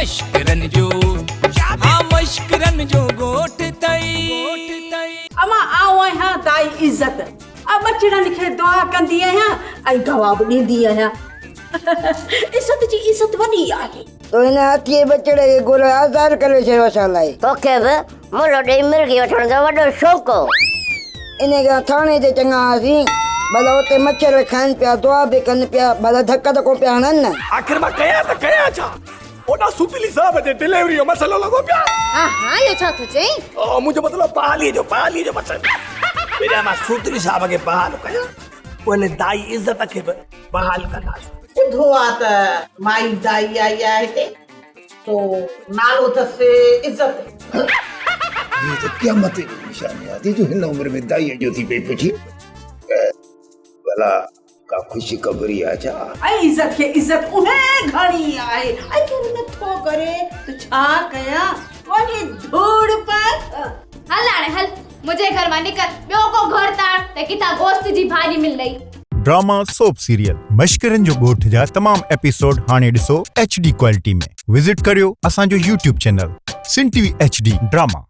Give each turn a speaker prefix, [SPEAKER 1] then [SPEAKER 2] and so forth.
[SPEAKER 1] مشڪرن جو ها مشڪرن جو ڳوٺ ٿئي.
[SPEAKER 2] امان آئون آهيان دائي عزت ۽ ٻچڙن کي دعا ڪندي آهيان ۽ دوا به ڏيندي آهيان. عزت جي عزت وڏي آهي.
[SPEAKER 3] تو هن هاٿيء ٻچڙي کي گهرائي آزار ڪري ڇڏيو اسان لاء.
[SPEAKER 4] توکي به ملهه ڏيئي مرغي وٺڻ جو وڏو شوق هو.
[SPEAKER 3] انهيء کان ٿاڻي تي چڱا هئاسين. ڀلا اتي مڇر کائن پيا، دعا به ڪن پيا، ڀلا ڌڪ ته ڪونه پيا هڻن نه.
[SPEAKER 5] آخر مان ڪيان ته ڪيان ڇا؟ اوڏانهن سوتلي صاحب جي ڊليوري جو مسئلو لڳو پيو آهي.
[SPEAKER 6] ها ها اهو ڇا ٿو چئين؟
[SPEAKER 5] منهنجو مطلب بحاليء جو بحاليء جو مسئلو. پهريان مان سوتلي صاحب کي بحال ڪيان، پوء هن دائي عزت کي به بحال ڪنداسون.
[SPEAKER 7] ٻڌو آ ته مائي دائي آئي آ هتي، سو نالو اٿس عزت.
[SPEAKER 8] هيء ته قيامت جي نشاني آ ٿي جو هن عمر ۾ دائيء جو ٿي پئي پڇي. ڀلا ڪا خوش خبري آ ڇا؟
[SPEAKER 2] ۽ عزت کي عزت اهي گهڻي آهي ۽ ڪير نٿو ڪري ته ڇا ڪيان وڃي ڌوڙ پائي.
[SPEAKER 6] هل هاڻي هل منهنجي گهر مان نڪر ٻيو ڪو گهر تاڻ ته ڪٿان گوشت جي ڀاڄي ملندئي.
[SPEAKER 9] ڊراما سوپ سيريل مشڪرن جو ڳوٺ جا تمام ايپيسوڊ هاڻي ڏسو ايڇ ڊي ڪوالٽي ۾ وزٽ ڪريو اسان جو YouTube channel Sindh T V H D drama.